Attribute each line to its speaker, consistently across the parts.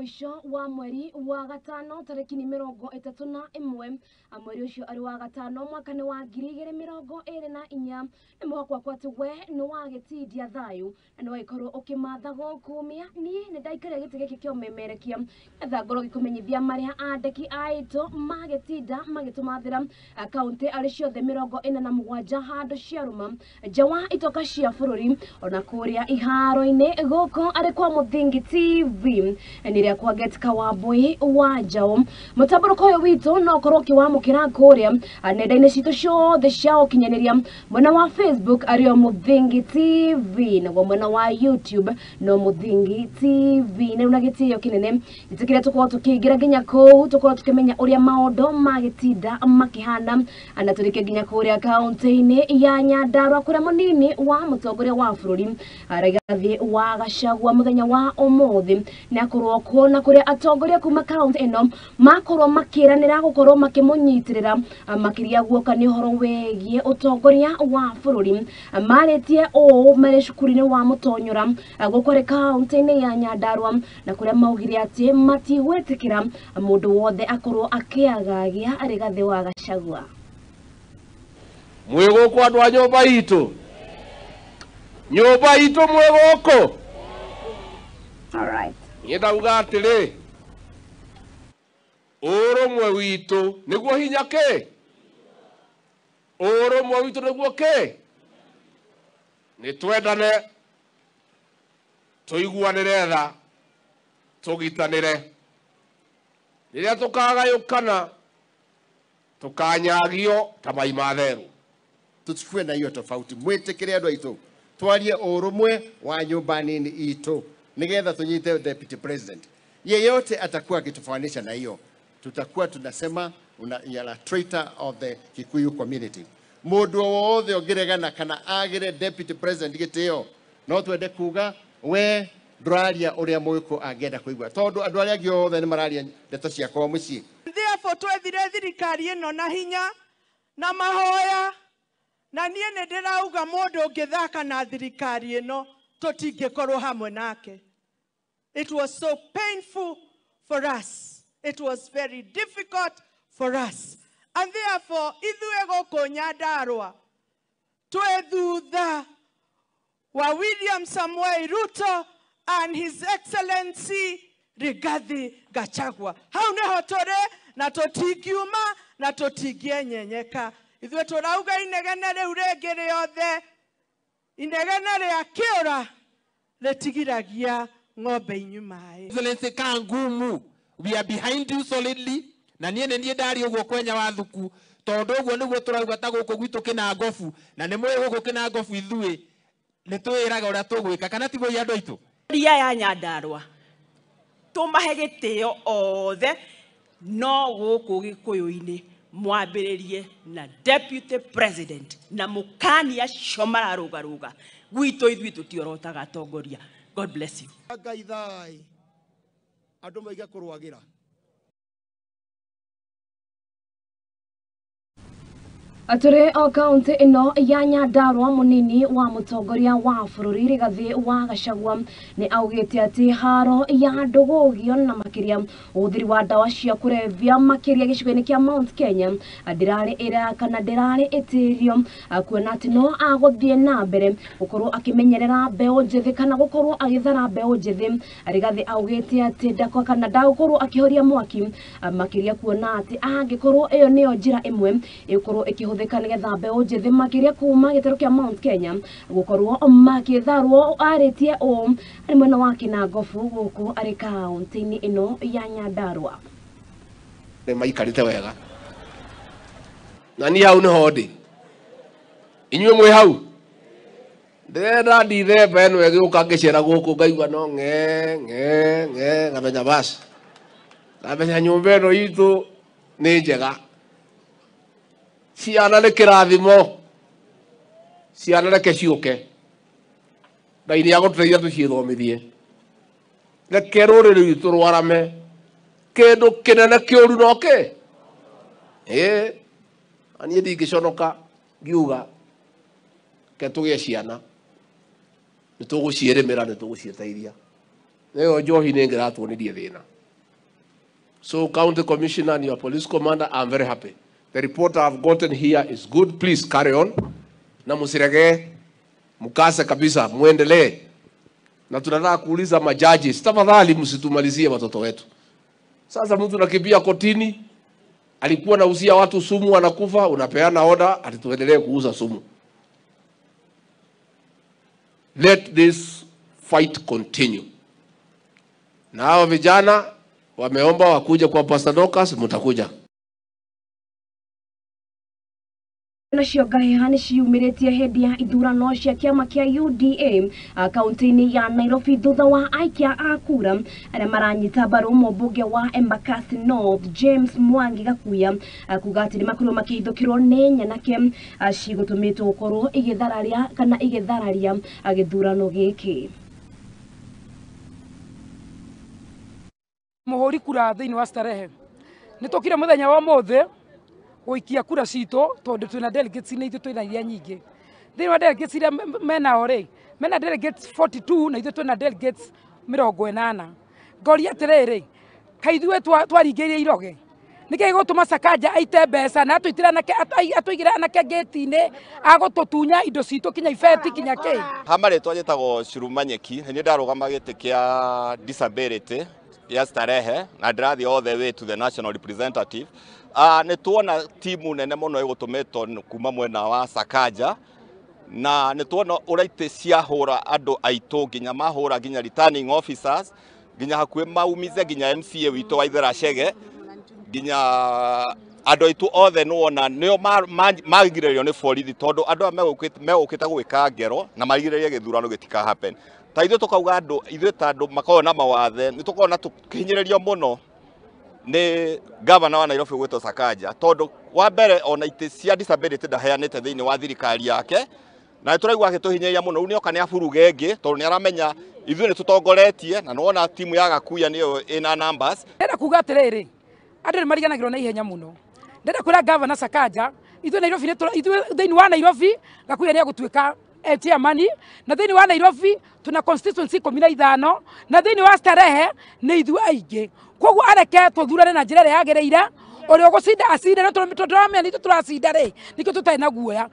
Speaker 1: Mũico wa mweri wa gatano tarĩki nĩ 31 mweri ũcio arĩ wa gatano mwaka nĩ wa 2024. Nĩ mwĩhoko wakwa atĩ we nĩ wagĩtindia thayũ na nĩ wagĩkorwo ũkĩmatha gũkumia. Niĩ nĩ ndaikarĩra gĩtĩ gĩkĩ kĩa ũmemerekia nĩgetha ngorwo ngĩkũmenyithia marĩa andĩki aitũ magĩtinda magĩtũmathĩra kaũntĩ arĩ ciothe 47 handũ ciarũma nja wa itoka cia bũrũri ona kũrĩa iharo-inĩ gũkũ arĩ kwa Mũthingi TV. Nĩ rĩa kwa Getka wa Mbui wa Njaũ. Mũtambũrũko ũyũ witũ no ũkorwo ũkĩwamũkĩra kũrĩa nenda-inĩ citũ ciothe cia ũkinyanĩria, mwena wa Facebook arĩ o Mũthingi TV, naguo mwena wa YouTube no Mũthingi TV. Na rĩu na gĩtĩo kĩnene gĩtĩkĩre tũkorwo tũkĩingĩra nginya kũu tũkorwo tũkĩmenya ũrĩa maũndũ magĩtinda makĩhana, na tũrĩke nginya kũrĩa kaũntĩ-inĩ ya Nyandarua kũrĩa mũnini wa mũtongoria wa bũrũri Rigathi wa Gachagua mũthenya wa ũmũthĩ nĩ akorwo kuo na kũrĩa atongoria kuma kaũntĩ ĩno makorwo makĩranĩra gũkorwo makĩmũnyitĩrĩra makĩria guoka nĩ ũhoro wĩgiĩ ũtongoria wa bũrũri. Marĩtie ũũ marĩ cukuru-inĩ wa Mũtonyora gũkũ arĩ kaũntĩ-inĩ ya Nyandarua, na kũrĩa maugire atĩ matigwĩtĩkĩra mũndũ wothe akorwo akĩagagia Rigathi wa Gachagua.
Speaker 2: Mwĩ gũkũ andũ a nyũmba itũ, nyũmba itũ mwĩ gũkũ.
Speaker 1: All right.
Speaker 2: Niĩ ndauga atĩrĩ, ũrũmwe witũ nĩguo hinya kĩ? Ũrũmwe witũ nĩguo kĩ? Nĩ twendane, tũiguanĩre tha, tũgitanĩre. Rĩrĩa tũkagayũkana tũkanyagio ta mai ma therũ.
Speaker 3: Tuchukue na hiyo tofauti, mwĩtĩkĩre andũ aitũ, twarie ũrũmwe wa nyũmba nini itũ nigetha tunyite deputy president. Yeyote atakuwa akitufanisha na hiyo, tutakuwa tunasema una you are a traitor of the Kikuyu community. Mũndũ o wothe ũngĩregana kana agĩre deputy president gĩtĩo, no twende kuga we ndũraria ũrĩa Mũgĩkũyũ angĩenda kũigua, tondũ andũ arĩa angĩ othe nĩ mararia ndeto cia kwao mũciĩ.
Speaker 4: Therefore twethire thirikari ĩno na hinya na mahoya, na niĩ nĩ ndĩrauga mũndũ ũngĩthaka na thirikari ĩno tũtingĩkorwo hamwe nake. It was so painful for us. It was very difficult for us. And therefore, ithuĩ gũkũ Nyandarua twĩ thutha wa William Samoei Ruto and His Excellency Rigathi Gachagua. Hau nĩho tũrĩ na tũtingiuma na tũtingĩenyenyeka. Ithuĩ tũrauga inegene rĩu rĩngĩ rĩothe, inegene rĩa kĩũra rĩtigiragia ng'ombe inyu maĩ.
Speaker 5: Excellency Kangumu, we are behind you solidly. Na niĩ nĩ niĩ ndarĩ ũguo kwenya wa thuku, tondũ ũguo nĩguo tũrauga ta gũkũ gwitũ Kĩnangobu, na nĩ mũĩ gũkũ Kĩnangobu ithuĩ nĩ twĩraga ũrĩa tũgwĩka, kana tiguo andũ aitũ?
Speaker 6: Ria ya Nyandarua tũmahe gĩtĩo othe, no gũkũ Gĩkũyũ-inĩ mwambĩrĩrie na deputy president na mũkani acio mararũgarũga gwitũ ithuĩ tũtiorotaga atongoria. God bless you.
Speaker 7: Ngai thai andũ maige kũrũagĩra.
Speaker 1: Atũrĩ o kaũntĩ ĩno ya Nyandarua, mũnini wa mũtongoria wa bũrũri Rigathi wa Gachagua nĩ augĩte atĩ haro ya ndũgũgio na makĩria ũhũthĩri wa ndawa cia kũrebia makĩria gĩcigo-inĩ kĩa Mount Kenya ndĩrarĩ ĩra kana ndĩrarĩ ĩtĩrio, kuona atĩ no agũthiĩ na mbere gũkorwo akĩmenyerera mbeũ njĩthĩ kana gũkorwo agĩthara mbeũ njĩthĩ. Rigathi augĩte atĩ ndakwa kana ndagũkorwo akĩhoria mwaki makĩria kuona atĩ angĩkorwo ĩyo nĩyo njĩra ĩmwe ĩgũkorwo ĩkĩhũthĩka nĩgetha mbeũ njĩthĩ makĩria kuma gĩtarũ kĩa Mount Kenya gũkorwo makĩtharwo. Arĩtie ũũ arĩ mwena wa Kĩnangobu gũkũ arĩ kaũntĩ-inĩ ĩno ya Nyandarua.
Speaker 2: Nĩ maikarĩte wega na niĩ hau nĩho ndĩ, inyuĩ mwĩ hau. Ndĩrenda ndithemba ĩno ĩgĩũka ngĩcera gũkũ ngaigua no ng'e ng'e ng'e, ngamenya basi, ngamenya nyũmba ĩno itũ nĩ njega. Ciana nĩ kĩrathimo, ciana reke ciũke, Ngai nĩ agũtũteithia tũciĩthomithie. Reke rũrĩrĩ rwitũ rwarame, kĩndũ kĩnene kĩũru no kĩ? Ĩĩ, na niĩ ndingĩconoka ngiuga ke tũgĩe ciana, nĩ tũgũciĩrĩmĩra, nĩ tũgũciĩteithia. Nĩyo njohi nĩ ĩngĩratuonirie thĩna. So County Commissioner and your police commander, I'm very happy. The report I've gotten here is good. Please carry on. Na musirege, mukase kabisa, muendelee. Na tunataka kuuliza majaji, tafadhali msitumalizie watoto wetu. Sasa mtu nakimbia kotini, alikuwa anauzia watu sumu anakufa, unapeana order ati tuendelee kuuza sumu. Let this fight continue. Na hao vijana wameomba wakuja kwa Pastor Dorcas, mtakuja.
Speaker 1: Nacio ngaheha nĩ ciumĩrĩtie hĩndĩ ya ithurano cia kĩama kĩa UDA kaunti-inĩ ya Nairobi thutha wa aikia a kura arĩa maranyita mbaru mũmbunge wa Embakasi North James Mwangi Gakuya kuga atĩ nĩmakorirwo makĩhithũkĩrwo nĩ nyanake cigũtũmĩtwo gũkorwo igĩthararia kana igĩthararia gĩthurano gĩkĩ.
Speaker 8: Mũhũri kura thĩinĩ wa Starehe nĩtũkire mũthenya wa ũmũthĩ gũikia kura citũ tondũ twĩna delegates nĩ ithuĩ twĩna iria nyingĩ thĩinĩ wa delegates iria menao rĩ mena delegates 42 na ithuĩ twĩna delegates 80. Ngoria atĩrĩrĩ, kaĩ ithuĩ twaringĩrĩire iroge nĩkĩ gĩgũtũma Sakaja aite mbeca na atũitĩre anake atũigĩre anake ngĩti-inĩ agũtũtunya indo citũ kinya ibeti kinya kĩ?
Speaker 9: Ha marĩtwa njĩtagwo Ciruma Nyeki, nĩ niĩ ndarũgama gĩtĩ kĩa disability ya Starehe na ndĩrathiĩ all the way to the national representative. Nĩ tuona timu nene mũno ĩgũtũmĩtwo kuma mwena wa Sakaja na nĩ tuona ũrĩa itĩ ciahũra andũ aitũ nginya mahũra nginya returning officers nginya hakuhĩ maumize nginya MCA witũ wa Ithera Chege nginya andũ aitũ othe nĩ wona nĩo magirĩrĩrio nĩ borithi tondũ andũ aya megũkĩte gwĩka ngero na marigĩrĩrie gĩthurano gĩtika happen. Ta ithuĩ tũkauga andũ ithuĩ ta andũ makoragwo na mawathe nĩ tũkoragwo na tũkĩhinyĩrĩrio mũno nĩ gavana wa Nairobi gwĩtwo Sakaja tondũ wa mbere ona itĩ cia disability ndaheanĩte thĩinĩ wa thirikari yake na nĩtũraigua agĩtũhinyĩrĩria mũno. Rĩu nĩoka nĩ aburuge ĩngĩ tondũ nĩ aramenya ithuĩ nĩ tũtongoretie na nĩwona timu ya Gakuya nĩyo ĩna numbers.
Speaker 8: Ndĩrenda kuga atĩrĩrĩ, andũ nĩ mariganagĩrwo na ihenya mũno. Ndĩrenda kwĩra gavana Sakaja ithuĩ Nairobi ithuĩ thĩinĩ wa Nairobi Gakuya nĩ egũtuĩka chairman na thĩinĩ wa Nairobi tuna constituency 15 na thĩinĩ wa Starehe nĩ ithuĩ aingĩ. Koguo areke tũthurane na njĩra ĩrĩa yagĩrĩire, ũrĩa ũgũcinda acinde, no tondũ tũramenya nĩ ithuĩ tũracinda rĩ, nĩkĩo tũtarĩ na guoya.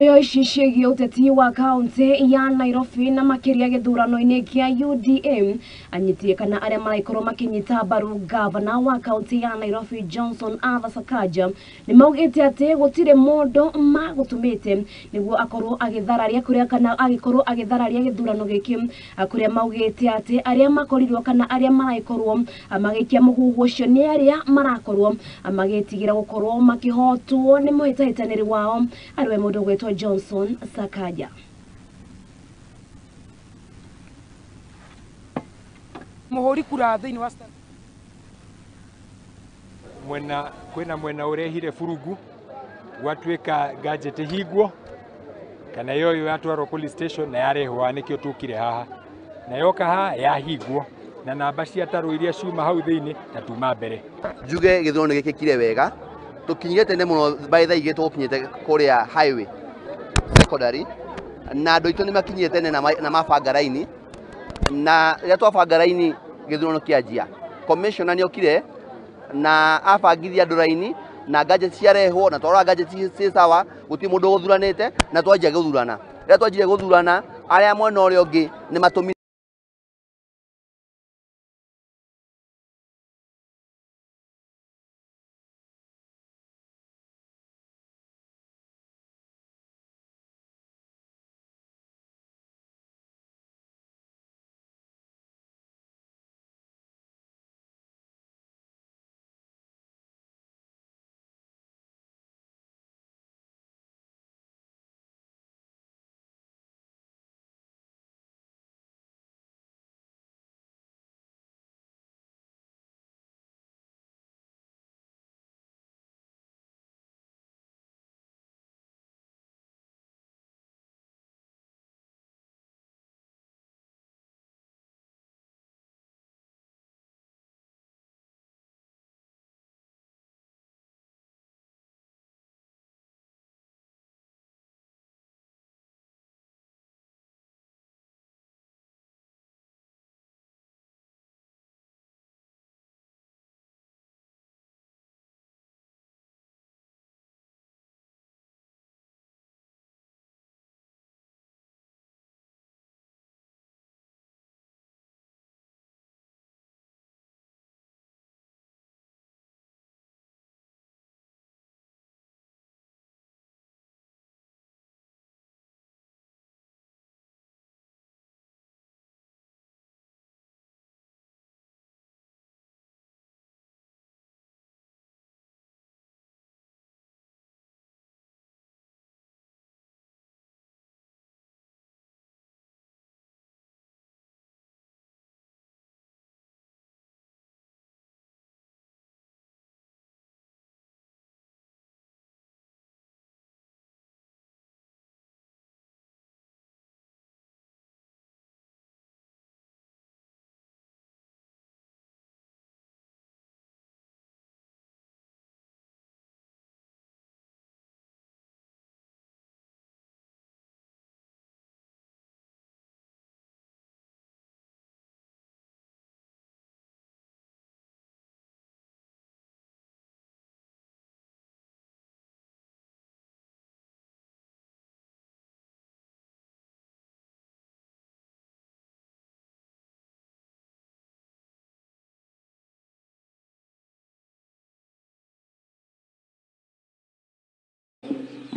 Speaker 1: Yo ici ciĩgiĩ ũteti wa kaunti ya Nairobi na makĩria gĩthurano-inĩ kĩa UDA anyitie kana arĩa maraikorwo makĩnyita mbaru gavana wa kaunti ya Nairobi Johnson Arthur Sakaja nĩ maugĩte atĩ gũtirĩ mũndũ magũtũmĩte nĩguo akorwo agĩthararia kũrĩa kana agĩkorwo agĩthararia gĩthurano gĩkĩ kũrĩa maugĩte atĩ arĩa makorirwo kana arĩa maraikorwo magĩikia mũhuhu ũcio nĩ arĩa marakorwo magĩtigĩra gũkorwo makĩhotwo nĩ mũhĩtahĩtanĩri wao arĩwe mũndũ ũgwĩtwo Johnson Sakaja.
Speaker 8: Mũhũri kura thĩinĩ wa
Speaker 10: mwena kwĩna mwena ũrehire furugu gwatuĩka gadget hingwo kana yoyo yatwarwo police station na yarehwo nĩkĩo tũkire haha na yoka haha yahingwo na namba ciatarwo iria ciuma hau thĩinĩ na tuma mbere.
Speaker 11: Njuge gĩthurano gĩkĩkire wega tũkinyire tene mũno by thaa igĩrĩ tũgũkinyĩte kũrĩa highway secondary na andũ aitũ nĩ makinyire tene na mabanga raini na rĩrĩa twabanga raini gĩthurano kĩanjia commissioner nĩ okire na abangithia andũ raini na gadgets ciarehwo na twarora gadgets ciĩ sawa gũtirĩ mũndũ ũgũthuranĩte na twanjia gũthurana. Rĩrĩa twanjire gũthurana arĩa mwena ũrĩa ũngĩ nĩ matũmire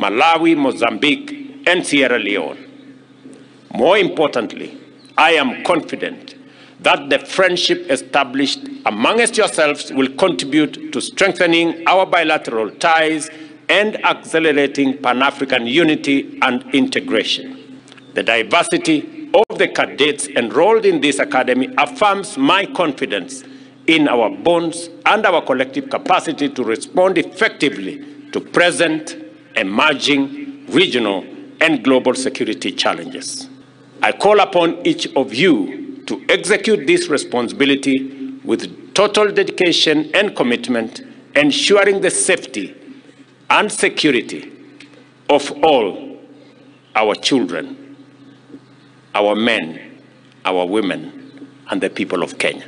Speaker 12: Malawi, Mozambique, and Sierra Leone. More importantly, I am confident that the friendship established amongst yourselves will contribute to strengthening our bilateral ties and accelerating Pan-African unity and integration. The diversity of the cadets enrolled in this academy affirms my confidence in our bonds and our collective capacity to respond effectively to present, emerging, regional, and global security challenges. I call upon each of you to execute this responsibility with total dedication and commitment, ensuring the safety and security of all our children, our men, our women, and the people of Kenya.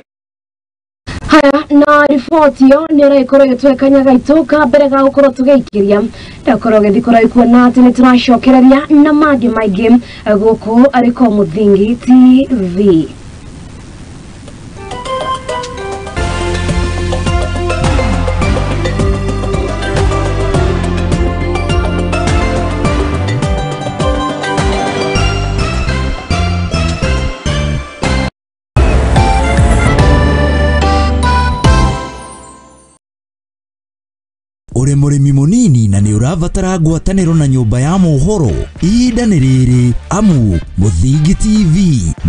Speaker 1: Haya na riboti ĩyo nĩ ĩragĩkorwo ĩgĩtũhe kanya gaitũ ka mbere ga gũkorwo tũgĩikĩria ndakorwo gĩthiĩ kũraihu na atĩ nĩ tũracokereria na mangĩ maingĩ gũkũ arĩ ko Mũthingi TV.
Speaker 13: Uri mũrĩmi mũnini na nĩ ũrabatara ngwatanĩro na nyũmba ya mohoro, ihinda nĩ rĩrĩ amu Mũthingi TV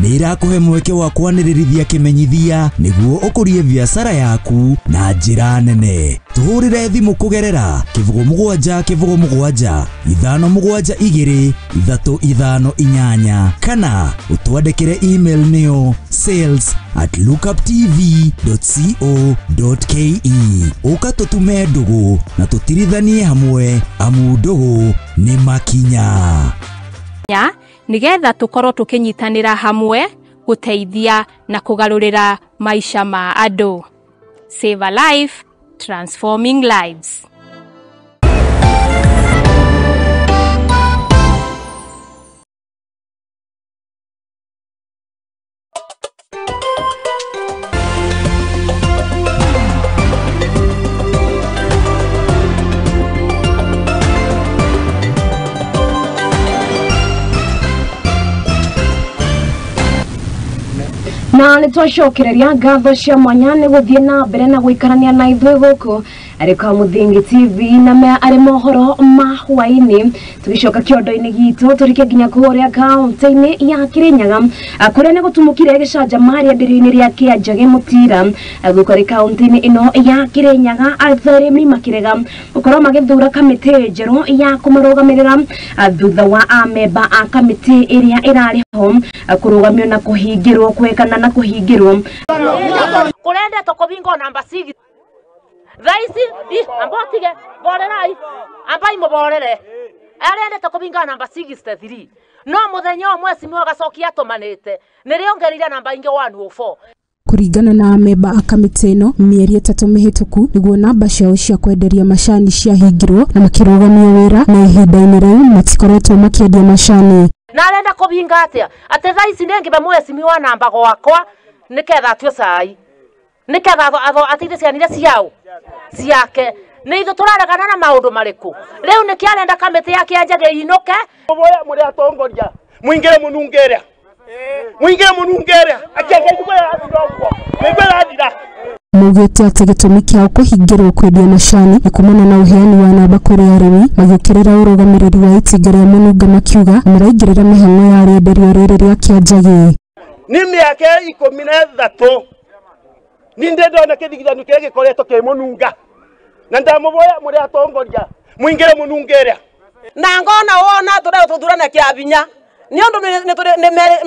Speaker 13: nĩ ĩrakũhe mweke wa kwanĩrĩrithia kĩmenyithia nĩguo ũkũrie biacara yaku na njĩra nene. Tũhũrĩre thimũ kũgerera 07 07 572 358 kana ũtwandĩkĩre email nĩyo sales@lookuptv.co.ke. Ũka tũtume ndũgũ na tũtirithanie hamwe amu ndũgũ nĩ makinya.
Speaker 14: Nigetha tũkorwo tũkĩnyitanĩra hamwe gũteithia na kũgarũrĩra maisha ma andũ. Save a life, transforming lives.
Speaker 1: Na nĩ twacokereria ngatho cia mwanya nĩ gũthiĩ na mbere na gũikarania na ithuĩ gũkũ arĩ kwa Mũthingi TV na mea arĩ mohoro ma hwaĩ-inĩ. Tũgĩcoka kĩondo-inĩ gitũ tũrike nginya kũrĩa kaunti-inĩ ya Kĩrĩnyaga kũrĩa nĩ gũtumũkire gĩcanjama rĩenderio-inĩ rĩa Kĩanjage Mũtira gũkũ arĩ kaunti-inĩ ĩno ya Kĩrĩnyaga arĩmi makĩrega gũkorwo magĩthura kamĩtĩ njerũ ya kũmarũgamĩrĩra thutha wa amemba a kamĩtĩ ĩrĩa ĩrarĩ ho kũrũgamio na kũhingĩrwo kwekana na kuhingirwo
Speaker 15: kurenda tokobingo namba 6 thaisi ambotige borerai ambai muborere arenda tokobinga namba 63 no muthenya ũmwe cimwe agacokia atumanite niriongerire namba ingi 104.
Speaker 16: Kuringana na amemba a kamĩtĩ ĩno mĩeri 3 mĩhĩtũku nĩguo namba ciao cia kwenderia macani ciahingirwo na makĩrũgamio wĩra na ihinda-inĩ rĩu matikoretwo makĩendia macani.
Speaker 15: Na arenda kũbinga atĩa atĩ thaa ici nĩngĩbe mwecimiwa namba gwakwa nĩketha atue cai nĩketha ateithie ciana iria ciao ciake nĩ ithuĩ tũraregana na maũndũ marĩkũ rĩu nĩkĩo arenda kamĩtĩ ya Kĩanjage ĩinũke.
Speaker 7: Mũboya mũrĩ atongoria mũingĩre mũnunge mũingĩre mũnunge ĩrĩa akĩaga.
Speaker 16: Maugĩte atĩ gĩtũmi kĩao kũhingĩrwo kwendia macani nĩ kumana na ũheani wa namba kũrĩ arĩmi magĩũkĩrĩra ũrũgamĩrĩri wa itinga rĩa Mũnunga makiuga maraingĩrĩra mĩhang'o ya rĩenderio rĩrĩ rĩa Kĩanjage.
Speaker 7: Nĩ mĩaka 13 nĩ ndĩ ndona kĩthigithano kĩrĩa gĩkoretwo kĩ Mũnunga na ndamũboya mũrĩ atongoria mũingĩre mũnunga ĩrĩa
Speaker 15: na ngona wona tũrĩa tũthurana kĩa binya nĩ ũndũ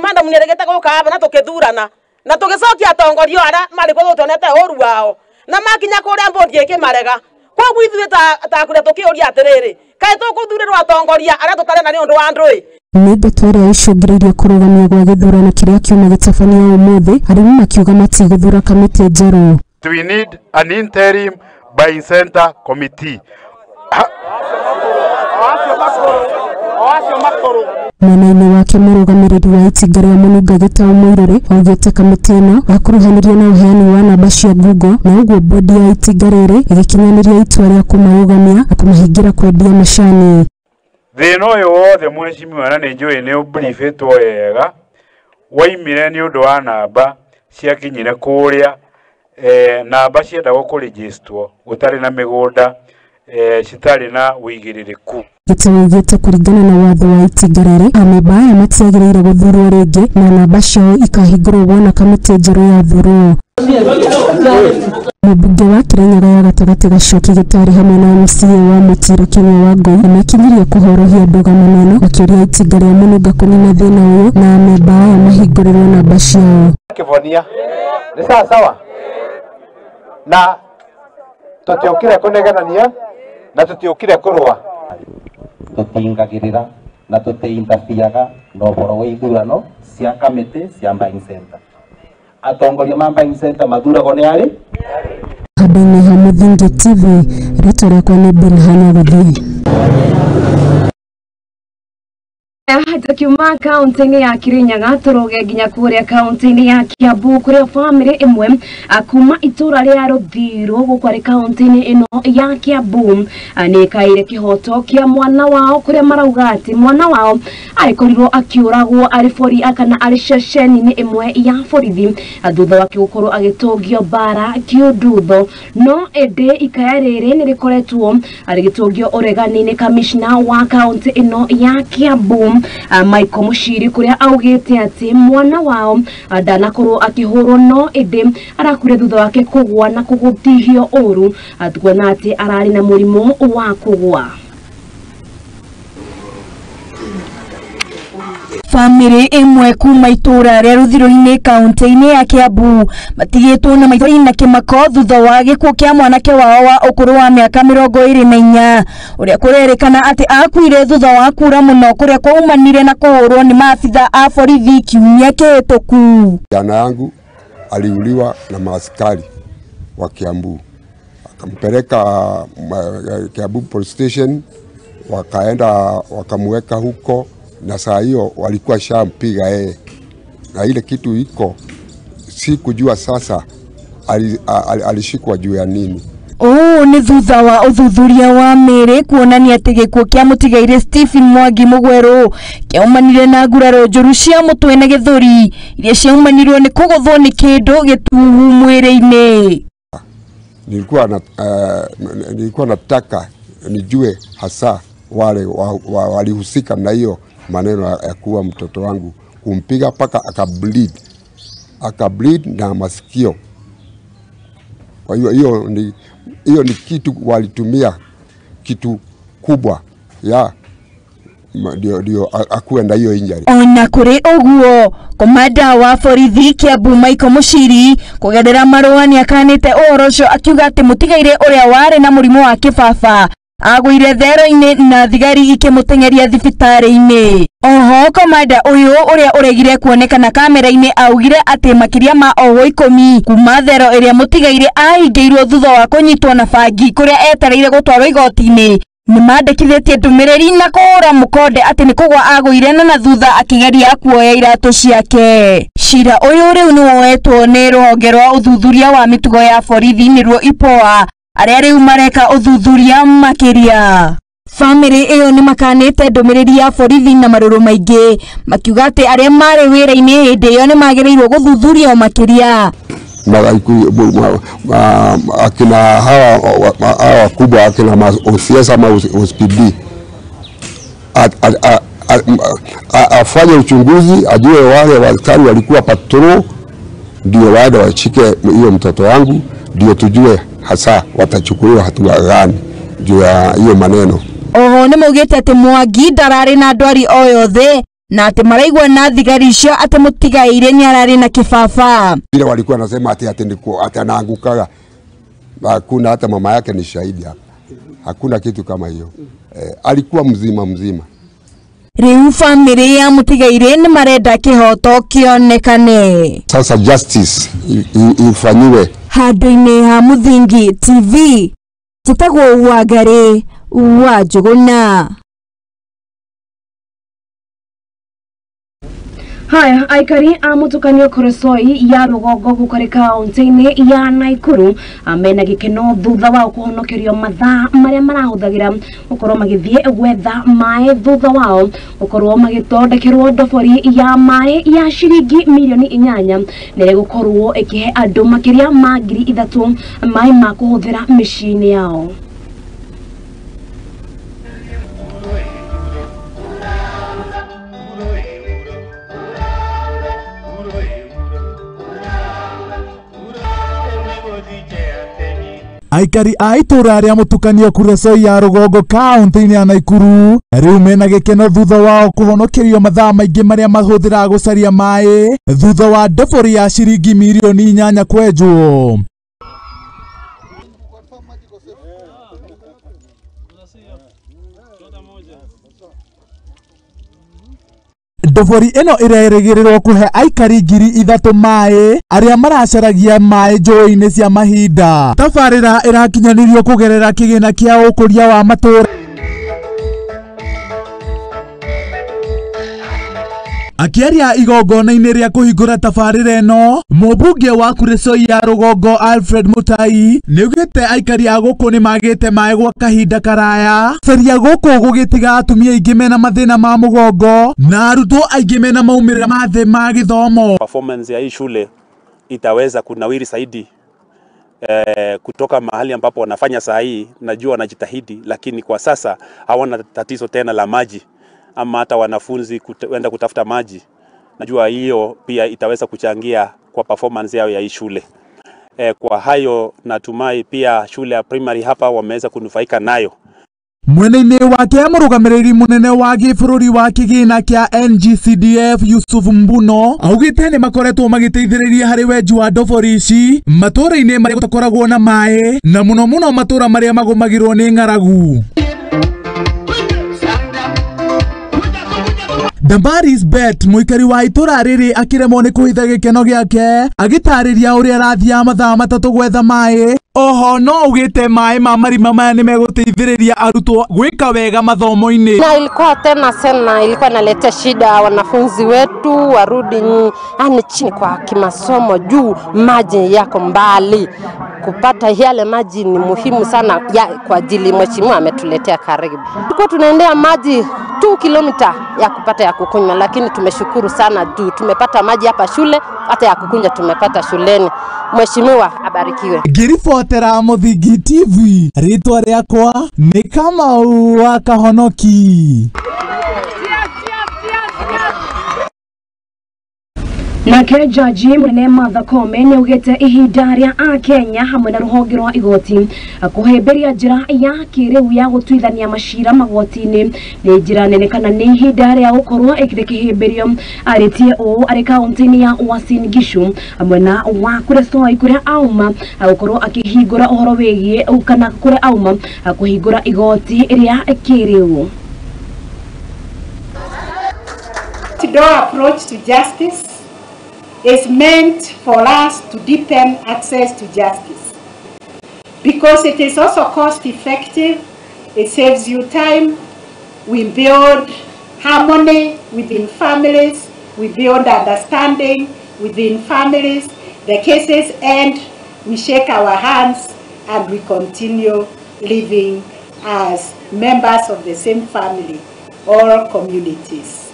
Speaker 15: madam nĩaregete gũka aba na tũkĩthurana na tũgĩcokia atongoria aria marĩ kũu tuonete ũru wao na makinya kũrĩa mbũndi ĩkĩmarega. Koguo ithuĩ ta kũrĩa tũkĩũria atĩrĩrĩ kaĩ tũkũthurĩrwo atongoria arĩa tũtarenda nĩ ũndũ wa andũ ĩ.
Speaker 16: Nĩ ndeto ĩrĩa ĩcũngĩrĩirie kũrũgamio gwa gĩthurano kĩrĩa kiuma gĩtabanio ũmũthĩ arĩmi makiuga matigũthura kamĩtĩ njerũ.
Speaker 17: We need an interim by center committee.
Speaker 16: Mwena-inĩ wake mũrũgamĩrĩri wa itinga rĩa Mũnunga Gĩtaũ Mũirũrĩ augĩte kamĩtĩ ĩno yakuruhanirie na ũheani wa namba cia Google na ũguo bodi ya itinga rĩrĩ ĩgĩkinyanĩria itua rĩa kũmarũgamia na kũmahingĩra kwendia macani.
Speaker 17: Thĩna ũyũ wothe mheshimiwa na nĩ njũĩ nĩ ũbrifĩtwo wega waimire nĩ ũndũ wa namba ciakinyire kũrĩa namba ciendagwo kũrĩgĩstwo gũtarĩ na mĩgũnda citarĩ na ũigĩrĩrĩku.
Speaker 16: Gitau augĩte kũringana na watho wa itinga rĩrĩ amemba aya matiagĩrĩire gũthurwo rĩngĩ na namba ciao ikahingũrwo wona kamĩtĩ njerũ yathurwo. Mũmbunge wa Kirinyaga ya gatagatĩ Gachoki Gĩtarĩ hamwe na MCA wa Mũtiro Kĩnyua Wangũi nĩmekinyirie kũhorohia ndũgamano ĩno makĩũria itinga rĩa Mũnunga kũnina thĩna ũyũ na amemba aya mahingũrĩrwo namba ciao.
Speaker 18: Kĩvonia nĩ sawa sawa na tũtiũkire kũnegenania na tũtiũkire kũrũa
Speaker 19: tũtingagĩrĩra na tũtiindabiaga na ũhoro wa ithurano cia kamĩtĩ cia buying center. Atongoria ma buying center mathuragwo nĩ arĩ.
Speaker 16: Handũ-inĩ ha Mũthingi TV, rĩtwa rĩakwa nĩ Bilhana Gũthiĩ.
Speaker 1: Tukiuma kaunti-inĩ ya Kirinyaga tũrũge nginya kũrĩa kaunti-inĩ ya Kiambu kũrĩa bamĩrĩ ĩmwe kuma itũra rĩa Rũthiru gũkũ arĩ kaunti-inĩ ĩno ya Kiambu nĩ ĩkaire kĩhoto kĩa mwana wao kũrĩa marauga atĩ mwana wao arĩkorirwo akĩũragwo arĩ bori kana arĩ ceceni-inĩ ĩmwe ya borithi thutha wake gũkorwo agĩtũngio mbara kĩũndutho. No ĩndĩ ikaya rĩrĩ nĩ rĩkoretwo rĩgĩtũngio ũregani-inĩ kamishna wa kaunti ĩno ya Kiambu Michael Mushiri kuria augite ati mwana wao ndanakorwo akihurwo no indi arakure thutha wake kugwa na kugutihio uru tukuona ati arari na murimu wa kugwa.
Speaker 20: Famĩlĩ ĩmwe kuma itũra rĩa Rũthiru-inĩ kaunti-inĩ ya Kiambu matigĩtwo na maithori na kĩmako thutha wa gĩkuũ kĩa mwanake wao wa ũkũrũ wa mĩaka 24 ũrĩa kũrerĩkana atĩ akuire thutha wa kura mũno kũrĩa kwaumanire na kũhũrwo nĩ maabitha a borithi kiumia kĩhĩtũku.
Speaker 21: Jana yangu aliuliwa na maaskari wa Kiambu, akampeleka Kiambu police station, wakaenda wakamweka huko na saa hiyo walikuwa shampiga yeye, na ile kitu iko si kujua sasa alishikwa juu ya nini.
Speaker 20: Ũũ nĩ thutha wa ũthuthuria wa mĩĩrĩ kuonania atĩ gĩkuũ kĩa mũtigairĩ Stephen Mwangi Mũgwerũ kĩaumanire na nguraro njũru cia mũtwe na gĩthũri iria ciaumanirwo nĩ kũgũthwo nĩ kĩndũ gĩtuhu mwĩrĩ-inĩ.
Speaker 21: Nilikuwa nataka nijue hasa wale walihusika na hiyo maneno ya kuwa mtoto wangu kumpiga paka akableed na masikio. Kwa hiyo hiyo ni kitu walitumia kitu kubwa ya ndio akuwe na hiyo injury.
Speaker 20: Ona kuri uguo komanda wa borithi Kiambu Michael Mushiri kugerera marũa nĩakanĩte ũhoro ũcio akiuga atĩ mũtigairĩ ũrĩa warĩ na mũrimũ wa kĩbaba agũire thero-inĩ na thigari ikĩmũteng'eria thibitarĩ-inĩ. Oho komanda ũyũ ũrĩa ũregire kuonekana kamera-inĩ augire atĩ makĩria ma ohwo 10 kuma thero ĩrĩa mũtigairĩ ahingĩirwo thutha wa kũnyitwo na bangi kũrĩa etereire gũtwarwo igoti-inĩ nĩmandĩkithĩtie ndũmĩrĩri na kũhũra mũkonde atĩ nĩ kũgwa agũire na thutha akĩgeria kuoya iratũ ciake. Cira ũyũ rĩu nĩwoetwo nĩ rũhonge rwa ũthuthuria wa mĩtugo ya borithi nĩruo IPOA arĩa rĩu mareka ũthuthuria makĩria. Famĩlĩ ĩyo nĩmakanĩte ndũmĩrĩri ya borithi na marũrũ maingĩ makiuga atĩ arĩa marĩ wĩra-inĩ hĩndĩ ĩyo nĩmagĩrĩirwo gũthuthurio makĩria.
Speaker 21: Akina hawa wakubwa akina OCS ama OCPD afanye uchunguzi ajue wale askari walikuwa patrol ndio waende washike hiyo mtoto wangu ndio tujue hasa watachukuliwa hatua gani juu ya hiyo maneno.
Speaker 20: Oho nĩmaugĩte atĩ Mwangi ndararĩ na ndwari o yothe na atĩ maraigua na thigari icio atĩ mũtigairĩ nĩararĩ na kĩbaba.
Speaker 21: Vile walikuwa nasema ati ati anaangukaga, hakuna, hata mama yake ni shahidi hapa, hakuna kitu kama hiyo. Alikuwa mzima mzima.
Speaker 20: Rĩu famĩlĩ ya mũtigairĩ nĩmarenda kĩhoto kĩonekane.
Speaker 21: Sasa justice ifanyiwe.
Speaker 20: Handũ-inĩ ha Mũthingi TV njĩtagwo Wangari wa Njũgũna.
Speaker 1: Haya, aikari a mutukanio Kuresoi ya rugongo gukore kaunti-inĩ ya Naikuru mena gĩkeno thutha wa kũhonokerio mathaa marĩa marahũthagĩra gũkorwo magĩthiĩ gwetha maĩ thutha wao gũkorwo magĩthondekerwo ndobori ya maĩ ya ciringi mirioni 8 na ĩgũkorwo ĩkĩhe andũ makĩria ma 3,000 maĩ ma kũhũthĩra mĩciĩ-inĩ yao.
Speaker 3: Aikari a itũra rĩa mũtukanio Kuresoi ya rũgongo kaunti-inĩ ya Naikuru rĩu mena gĩkeno thutha wao kũhonokerio mathaa maingĩ marĩa mahũthĩraga gũcaria maĩ thutha wa ndobori ya ciringi mirioni 8 kwenjwo. Ndobori ĩno ĩrerĩgĩrĩrwo kũhe aikari 3,000 maĩ arĩa maracaragia maĩ njũĩ-inĩ cia mahinda. Tabarĩra ĩrakinyanĩrio kũgerera kĩgĩna kĩa ũkũria wa matũũra. Akĩaria igongona-inĩ rĩa kũhingũra tabarĩra ĩno, mũmbunge wa Kuresoi ya rũgongo Alfred Mutai nĩaugĩte aikari a gũkũ nĩmagĩte maĩ gwa kahinda karaya, caria gũkũ gũgĩtiga atumia aingĩ mena mathĩna ma mũgongo na arutwo aingĩ mena maumĩrĩra ma thĩ ma gĩthomo.
Speaker 22: Performance ya hii shule itaweza kunawiri zaidi kutoka mahali ambapo wanafanya saa hii. Najua wanajitahidi, lakini kwa sasa hawana tatizo tena la maji ama hata wanafunzi kuenda kutafuta maji. Najua hiyo pia itaweza kuchangia kwa performance yao ya hii shule. Kwa hayo natumai pia shule ya primary hapa wameweza kunufaika nayo.
Speaker 3: Mwena-inĩ wake mũrũgamĩrĩri mũnene wa gĩbũrũri wa kĩgĩna kĩa NGCDF Yusuf Mbuno augĩte nĩ makoretwo magĩteithĩrĩria harĩ wenji wa ndobori ici matũũra-inĩ marĩa gũtakoragwo na maĩ na mũno mũno matũũra marĩa magũmagĩrwo nĩ ng'aragu. Damaris Bet mũikari wa itũra rĩrĩ akĩremwo nĩ kũhitha gĩkeno gĩake agĩtarĩria ũrĩa arathiaga mathaa 3 gwetha maĩ. Oho no augĩte maĩ ma marima maya nĩ megũteithĩrĩria arutwo gwĩka wega mathomo-inĩ.
Speaker 23: Na ilikuwa tena sana ilikuwa inaletea shida wanafunzi wetu warudi yani chini kwa kimasomo juu maji yako mbali. Kupata yale maji ni muhimu sana ya, kwa ajili mheshimiwa ametuletea karibu. Tulikuwa tunaendea maji 2 kilomita ya kupata ya kukunywa, lakini tumeshukuru sana juu tumepata maji hapa shule, hata ya kukunywa tumepata shuleni. Mheshimiwa abarikiwe.
Speaker 3: Ngiribotera Mũthingi TV, rĩtwa rĩakwa nĩ Kamau wa Kahonoki.
Speaker 1: Nake jaji munene Martha Koome nĩaugĩte ihinda rĩa akenya hamwe na rũhonge rwa igoti kũhĩmbĩria njĩra ya kĩrĩu ya gũtuithania macira magoti-inĩ nĩ njĩra nene kana nĩ ihinda rĩa gũkorwo rĩkĩhĩmbĩrio. Arĩtie ũũ arĩ kaunti-inĩ ya Uasin Gishu mwena wa Kuresoi kũrĩa auma gũkorwo akĩhingũra ũhoro wĩgiĩ kana kũrĩa auma kũhingũra igoti rĩa kĩrĩu.
Speaker 24: Door approach to justice is meant for us to deepen access to justice because it is also cost effective, it saves you time, we build harmony within families, we build understanding within families, the cases end, we shake our hands and we continue living as members of the same family or communities.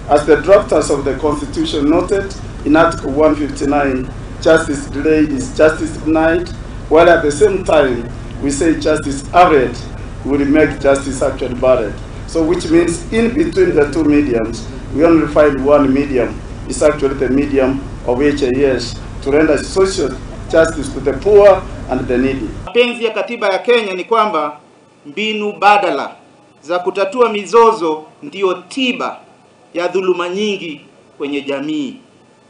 Speaker 25: As the drafters of the Constitution noted in Article 159, justice delayed is justice denied, while at the same time we say justice hurried will make justice actually buried. So which means in between the two mediums, we only find one medium. It's actually the medium of HAS to render social justice to the poor and the needy.
Speaker 26: Mapenzi ya katiba ya Kenya ni kwamba mbinu badala za kutatua mizozo ndiyo tiba ya dhuluma nyingi kwenye jamii.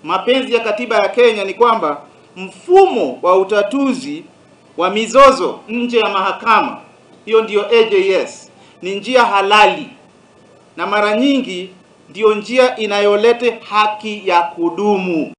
Speaker 26: Mapenzi ya katiba ya Kenya ni kwamba mfumo wa utatuzi wa mizozo nje ya mahakama, hiyo ndiyo AJS, ni njia halali na mara nyingi ndiyo njia inayoleta haki ya kudumu.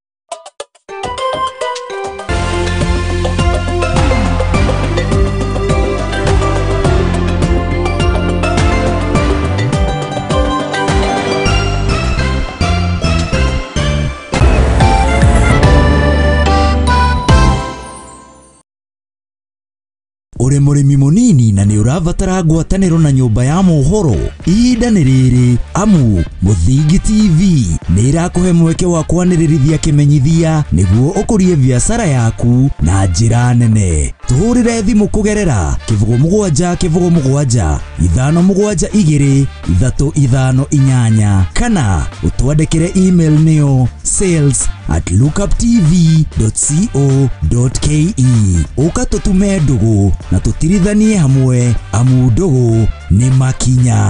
Speaker 13: Ũrĩ mũrĩmi mũnini na nĩ ũrabatara ngwatanĩro na nyũmba ya mohoro, ihinda nĩ rĩrĩ amu Mũthingi TV nĩ ĩrakũhe mweke wa kwanĩrĩrithia kĩmenyithia nĩguo ũkũrie biacara yaku na njĩra nene. Tũhũrĩre thimũ kũgerera 07 07 5 7 2 3 5 8 kana ũtwandĩkĩre email nĩyo sales@lookuptv.co.ke. Ũka tũtume ndũgũ na tũtirithanie hamwe amu ndũgũ nĩ makinya.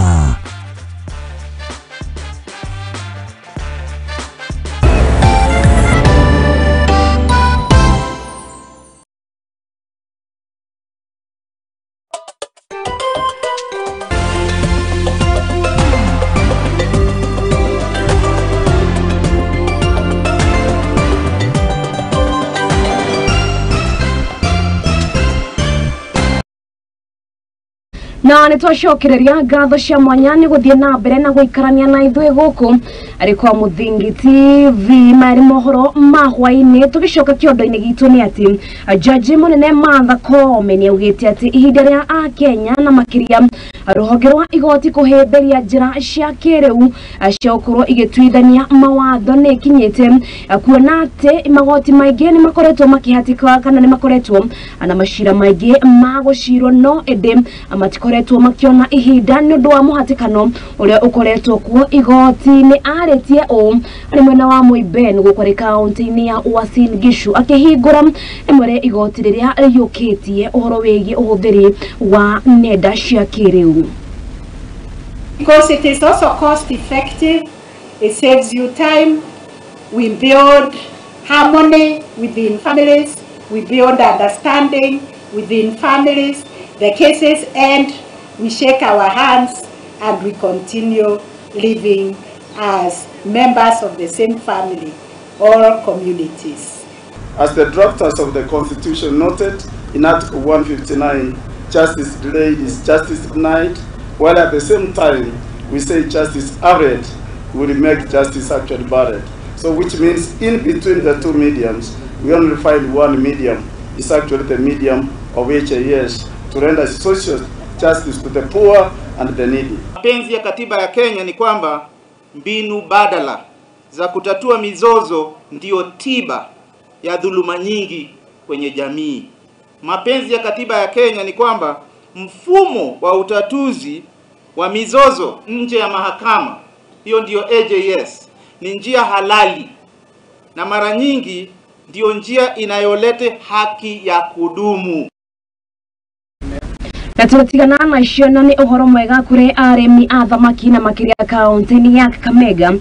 Speaker 1: Na nä twacokereria ngatho cia mwanya nä gå thiä na mbere na gå na ithuä gå kå arä kwa Mũthingi TV marĩ mohoro ma hwainĩ. Tũgĩcoka kĩondo-inĩ gitũ nĩ atĩ jaji mũnene Martha Koome nĩ augĩte atĩ ihinda rĩa akenya na makĩria rũhonge rwa igoti kũhĩmbĩria njĩra cia kĩrĩu cia gũkorwo igĩtuithania mawatho nĩ ikinyĩte, kuona atĩ magoti maingĩ nĩ makoretwo makĩhatĩka kana nĩ makoretwo na macira maingĩ ma gũcirwo, no ĩndĩ matikoretwo makiona ihinda nĩ ũndũ wa mũhatĩkano ũrĩa ũkoretwo kuo igoti-inĩ. Arĩtie ũũ arĩ mwena wa Moiben gũkũ arĩ kaunti-inĩ ya Uasin Gishu akĩhingũra rĩmwe rĩa igoti rĩrĩa rĩiyũkĩtie ũhoro wĩgiĩ ũhũthĩri wa nenda cia kĩrĩu.
Speaker 24: Because it is also cost effective, it saves you time, we build harmony within families, we build understanding within families, the cases end, we shake our hands and we continue living as members of the same family or communities.
Speaker 25: As the drafters of the Constitution noted in Article 159, justice delayed is justice denied, while at the same time we say justice hurried will make justice actually buried. So which means in between the two mediums, we only find one medium. It's actually the medium of HAS to render social justice to the poor and the needy.
Speaker 26: Mapenzi ya katiba ya Kenya ni kwamba mbinu badala za kutatua mizozo ndiyo tiba ya dhuluma nyingi kwenye jamii. Mapenzi ya katiba ya Kenya ni kwamba mfumo wa utatuzi wa mizozo nje ya mahakama, hiyo ndiyo AJS, ni njia halali na mara nyingi ndiyo njia inayoleta haki ya kudumu.
Speaker 1: Na tũtigana na icio na nĩ ũhoro mwega kũrĩ arĩmi a thamaki na makĩria kaunti-inĩ ya Kakamega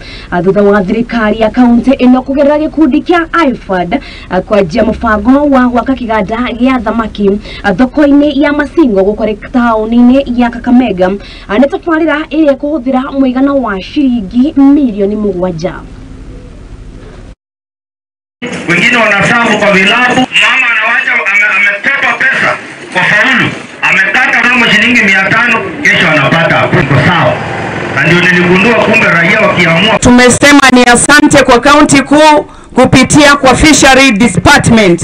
Speaker 1: thutha wa thirikari ya kaunti ĩno kũgerera gĩkundi kĩa IFAD kwanjia mũbango wa gwaka kĩganda gĩa thamaki thoko-inĩ ya Masingo gũkũ taũni-inĩ ya Kakamega. Nĩ tabarĩra ĩrĩa ĩkũhũthĩra mũigana wa ciringi milioni 7.
Speaker 2: Wengine wanasabu kwa vilabu, mama anawacha amepepa pesa kwa faulu, amekata mama shilingi 500, kesho anapata hapo sawa. Na ndio niligundua kumbe raia wakiamua.
Speaker 4: Tumesema ni asante kwa kaunti kuu kupitia kwa Fishery Department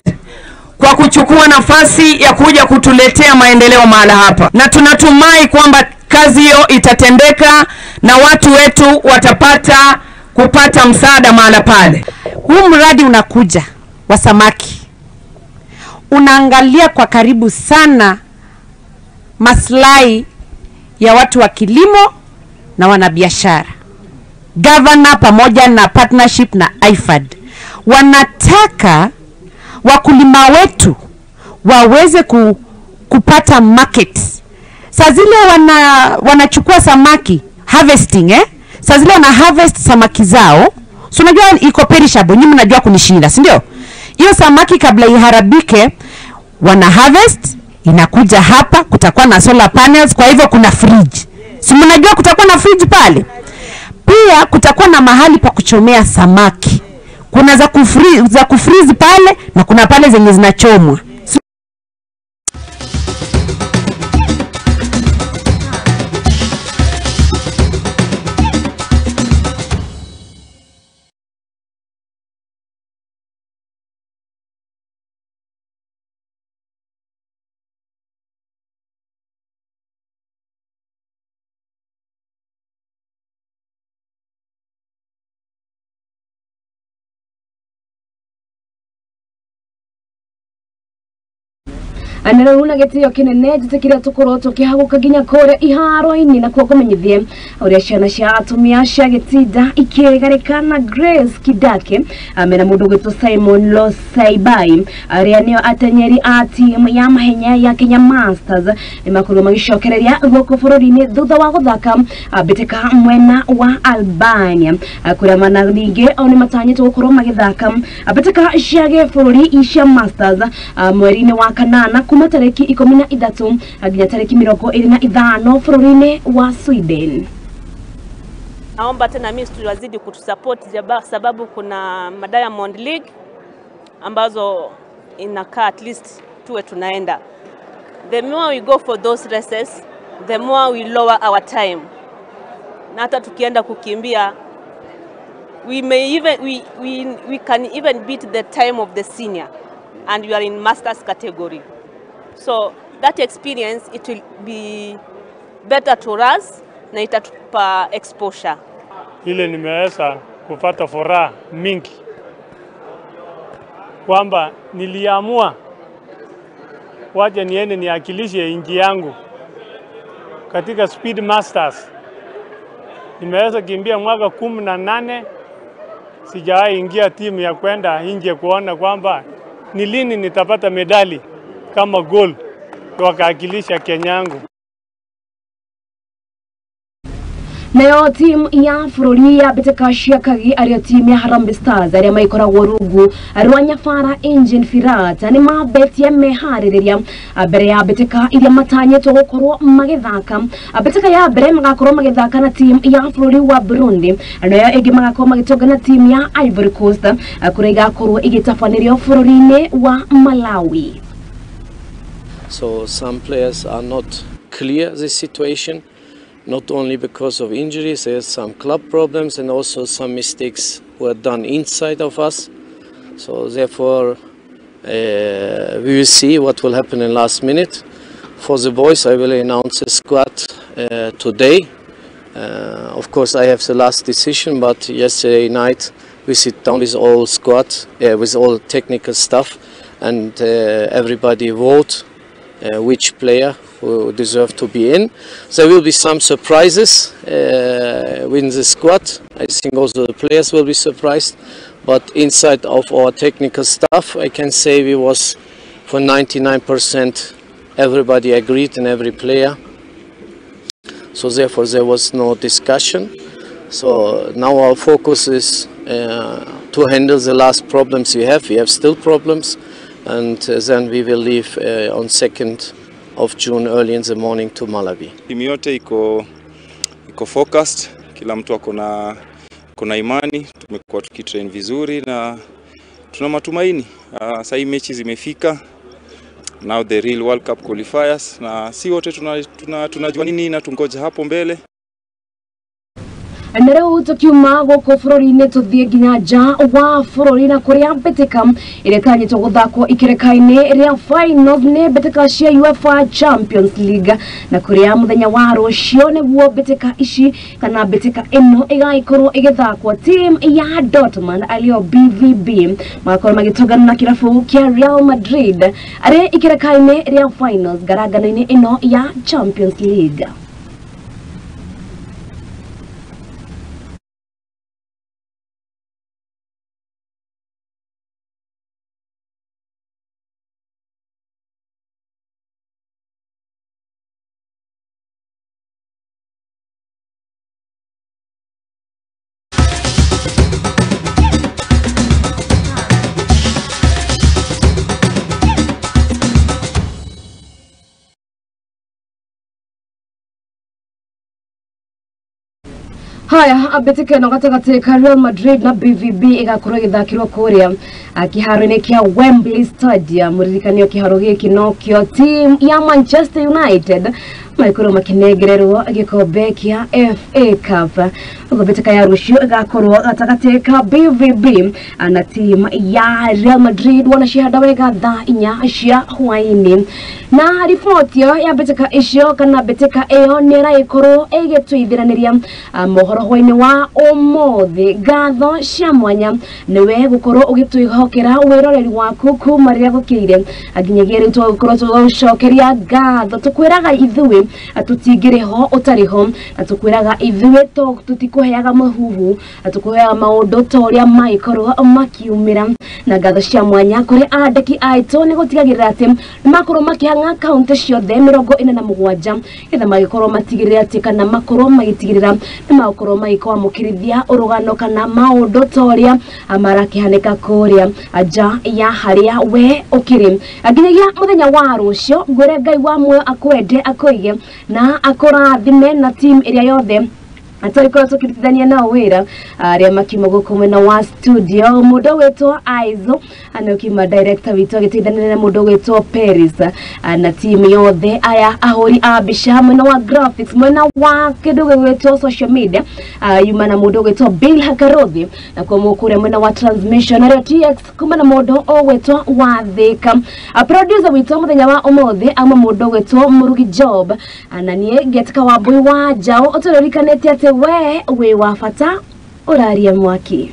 Speaker 4: kwa kuchukua nafasi ya kuja kutuletea maendeleo mahala hapa, na tunatumai kwamba kazi hiyo itatendeka na watu wetu watapata kupata msaada mahala pale.
Speaker 5: Huu mradi unakuja wa samaki unaangalia kwa karibu sana maslahi ya watu wa kilimo na wanabiashara. Governor pamoja na partnership na IFAD wanataka wakulima wetu waweze kupata market. Saa zile wanachukua samaki harvesting, Saa zile wana harvest samaki zao, so unajua iko perishable, nyinyi mnajua kunishinda, si ndio? Hiyo samaki kabla iharibike wana harvest, inakuja hapa, kutakuwa na solar panels, kwa hivyo kuna fridge. Si mnajua kutakuwa na fridge pale? Pia kutakuwa na mahali pa kuchomea samaki. Kuna za kufreeze pale na kuna pale zenye zinachomwa.
Speaker 1: Na rĩu na gĩtĩo kĩnene njĩtĩkĩria tũkorwo tũkĩhagũka nginya kũrĩa iharo-inĩ na kuo ngũmenyithie ũrĩa ciana cia atumia cia gĩtinda ikĩgarĩka na Grace Kidake mena mũndũ ũgwĩtwo Simon Losaibai arĩa nĩo atenyeri a timu ya mahenya ya Kenya Masters nĩmakorirwo magĩcokereria gũkũ bũrũri-inĩ thutha wa gũthaka mbĩtĩka mwena wa Albania kũrĩa mana ningĩ o nĩmatanyĩtwo gũkorwo magĩthaka mbĩtĩka cia gĩbũrũri cia Masters mweri-inĩ wa kanana kuma tarĩki 13 nginya tarĩki 25 bũrũri-inĩ wa Sweden.
Speaker 6: Naomba tena mimi tuwazidi kutusupport sababu kuna Diamond League ambazo inakaa at least tuwe tunaenda. The more we go for those races, the more we lower our time. Na hata tukienda kukimbia, we may even we can even beat the time of the senior, and we are in masters category. So that experience, it will be better to us na itatupa exposure.
Speaker 8: Ile nimeweza kupata furaha mingi kwamba niliamua waje niende niakilishe nchi yangu katika Speed Masters. Nimeweza kimbia mwaka 18, sijawahi ingia timu ya kwenda nje kuona kwamba ni lini nitapata medali kama gold wakawakilisha Kenya yangu.
Speaker 1: Nayo timu ya bũrũri ya mbĩtĩka cia Kagi arĩa timu ya Harambee Stars arĩa maikoragwo rungu rwa Nyabara Engine Firat nĩ mambetie meharĩrĩria mbere ya mbĩtĩka iria matanyĩtwo gũkorwo magĩthaka. Mbĩtĩka ya mbere magakorwo magĩthaka na timu ya bũrũri wa Burundi, nayo ĩngĩ magakorwo magĩtonga na timu ya Ivory Coast kũrĩa igakorwo ĩgĩtabanĩrio bũrũri-inĩ wa Malawi.
Speaker 9: So some players are not clear this situation, not only because of injuries, there's some club problems and also some mistakes were done inside of us. So therefore we will see what will happen in last minute. For the boys, I will announce the squad today. Of course, I have the last decision, but yesterday night we sit down with all squad, with all technical staff, and everybody vote which player who deserve to be in. There will be some surprises within the squad. I think also the players will be surprised. But inside of our technical staff, I can say we was for 99% everybody agreed and every player. So therefore there was no discussion. So now our focus is to handle the last problems we have. We have still problems, and then we will leave on 2nd of June early in the morning to Malawi.
Speaker 10: Timu yote iko focused, kila mtu akona kuna imani, tumekuwa tukitrain vizuri na tuna matumaini. Sasa hii mechi zimefika. Now the real World Cup qualifiers, na si wote tunajua nini na tungoja hapo mbele.
Speaker 1: Na rĩu tũkiuma gũkũ bũrũri-inĩ tũthiĩ nginya nja wa bũrũri na kũrĩa mbĩtĩka ĩrĩa ĩtanyĩtwo gũthakwo ikereka-inĩ rĩa finals nĩ mbĩtĩka cia UEFA Champions League, na kũrĩa mũthenya wa rũciũ nĩguo mbĩtĩka ici kana mbĩtĩka ĩno ĩgagĩkorwo ĩgĩthakwo. Team ya Dortmund alio BVB magakorwo magĩtũngana na kĩrabu kĩa Real Madrid arĩ ikereka-inĩ rĩa finals ngarangano-inĩ ĩno ya Champions League. Haya, mbĩtĩka ĩno gatagatĩ ka Real Madrid na BVB ĩgakorwo ĩgĩthakĩrwo kũrĩa kĩharo-inĩ kĩa Wembley Stadium. Mũririkanio kĩharo gĩkĩ nokĩo team ya Manchester United Magĩkorwo makĩnengererwo gĩkombe kĩa FA Cup. Ũguo mbĩtĩka ya rũciũ ĩgakorwo gatagatĩ ka BVB na team ya Real Madrid, wona cihanda wega thaa 4 cia hwaĩ-inĩ. Na riboti ĩyo ya mbĩtĩka icio kana mbĩtĩka ĩyo nĩ ĩragĩkorwo ĩgĩtũithĩranĩria mohoro hwaĩ-inĩ wa ũmũthĩ. Ngatho cia mwanya nĩwe gũkorwo ũgĩtwĩhokera wĩroreri waku kuma rĩrĩa gũkĩire nginyagia rĩu, tũgũkorwo tũgũcokeria ngatho. Tũkwĩraga ithuĩ tũtingĩrĩ ho ũtarĩ ho, na tũkwĩraga ithuĩ tũtikũheaga mahuhu, tũkũheaga maũndũ ta ũrĩa magĩkorwo makiumĩra. Na ngatho cia mwanya kũrĩ andĩki aitũ nĩ gũtigagĩrĩra atĩ nĩmakorwo makĩhang'a kaunti ciothe 47, getha magĩkorwo matigĩrĩre atĩ kana makorwo magĩtigĩrĩra nĩmagũkorwo magĩkwamũkĩrithia ũrũgano kana maũndũ ta ũrĩa marakĩhanĩka kũrĩa nja ya harĩa we ũkĩrĩ. Nginyagia mũthenya wa rũciũ, ngwĩre Ngai wa muoyo akwende, akũige na akũrathime, na team ĩrĩa yothe tũgĩkorwo tũkĩrutithania nao wĩra, arĩa makiuma gũkũ mwena wa studio, mũndũ wĩtwo Aizo na ũkiuma director witũ agĩteithanĩria na mũndũ wĩtwo Paris na team yothe, aya ahũri a mbica mwena wa graphics, mwena wa kĩndũ gĩgwĩtwo social media yuma na mũndũ ũgwĩtwo Bill Hakarothi, na kwa kũrĩa mwena wa transmission arĩa TX kuma na mũndũ ũgwĩtwo Wathĩka. Producer witũ mũthenya wa ũmũthĩ auma mũndũ ũgwĩtwo Mũrugi Job, na niĩ ngetika Wambui wa Njaũ, ũtũririkanĩtie atĩ we wĩ wa bata, ũraria mwaki.